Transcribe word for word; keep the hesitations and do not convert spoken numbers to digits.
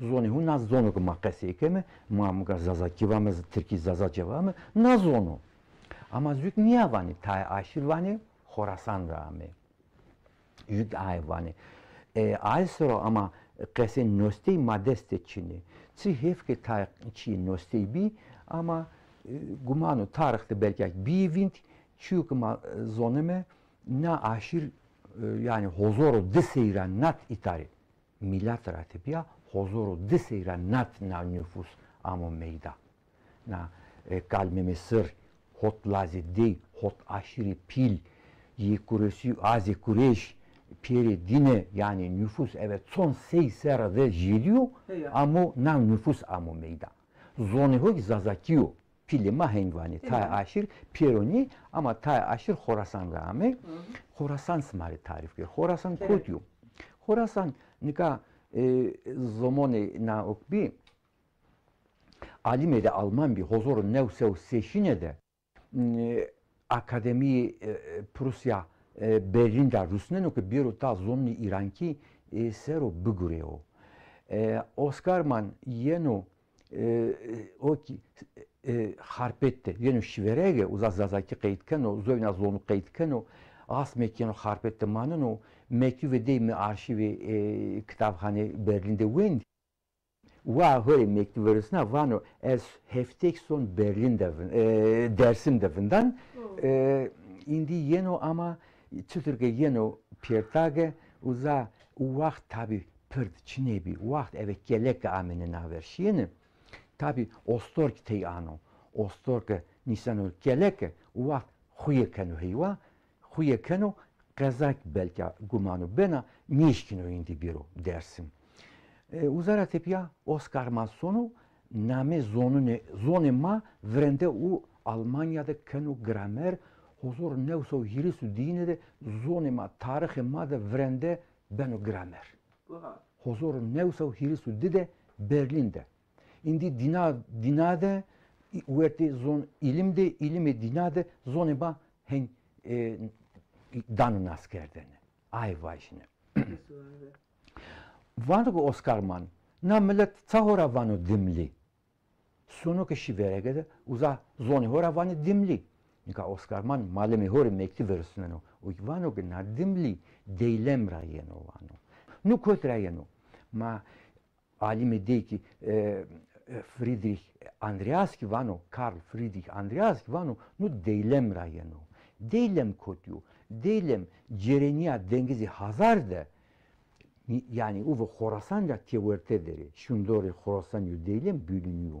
Zonê hu na zono ke ma qesey keme, ma muka Zazakî vame, Tirkî Zazace vame, na zono. Ama zuk nîya vanê, tayê aşîr vanê, Xorasan ra ame. Zuk aye vanê. E, aye sero ama qesê nostey ma dest de çin ê. Çi hêf ke tayê çîyê nostey bî, ama, e, gumano tarix de belkî bîyê vînd, çîyo ke ma, e, zoneme, na aşîr, e, yanî hozor û di sey ra nat îta rê. Mîlat ra tepîya hozor û di sey ra nat na nufus amo meyda. Na, e, Kal Memê Sir, hot lazê dey, hot aşîrê pîl, yê Kureşî, azê Kureş, pêrê dîne, yanî nufus eve çond sey serre de jêdîyo, amo na nufus amo meyda. Zonê ho kî Zazakî yo. Pîlê ma hên vanê, tayê aşîr pêro nî, ama tayê aşîr Xorasan ra ame. Xorasan sima rê tarîf kerd. Xorasan kotî yo? Xorasan nika, e, zomonê na ok bî, alîmê de Alman bî, hozor û new sey û sêşîne de, e, Akademîyê, e, Prusya, e, Berlîn de rusneno ke bêro ta zonê îrankî, e, ser o bigurê o. E, Oskar Mann yeno, e, o kî, e, Xarpêt de yeno şîverege, uza Zazakî qeyd keno, zewna zonû qeyd keno, asmêk yeno Xarpêt de maneno, mektubê dey mi arşîvê, e, kitapxanê Berlîn de wendî. Wa ho rê mektub verisna, vano ez heftêk son Berlîn de vin-, e, Dersim de vindan. E, îndî yeno ama çitur ke yeno pêrtage, uza u waxt tabî pird çinê bî. Waxt eve keleke amêne naver şîyêne. Tabî ostor kî tey ano. Ostor ke nîseno keleke, u waxt xuye keno heywa, xuye keno, qeza kî belka gumano bena, nêşkîno îndî bêro Dersim. E, uza ra tepîya Oskar Mann sono, namê zonunê, zonê ma virende û Almanya de keno gramer, hozor û new sey û hîris û dîyine de zonê ma, tarixê ma de virende beno gramer. Hozor û new sey û hîris û di de Berlîn de. Îndî dîna, dîna de, wertê zon îlim de, îlimê dîna de zonê ma hên, e, dano naskerdene. Ay vajîne. Vano ke Oskar Mann, na milet ça ho ra vano Dimlî? Sono ke şîverege de uza zonê ho ra vanê Dimlî. Nika Oskar Mann malimê ho rê mektub verisneno. O kî vano ke na Dimlî Deylem ra yeno vano. Nu kot ra yeno? Ma alîmê dey kî, e, Friedrich Andreas kî vano, Karl Friedrich Andreas kî vano, nu Deylem ra yeno. Deylem kotî yo? Deylem cêrenîya Dengizê Hazar de, yanî uve Xorasan ra têwerte der ê. Şundorê Xorasan û Deylem bîlînîyo.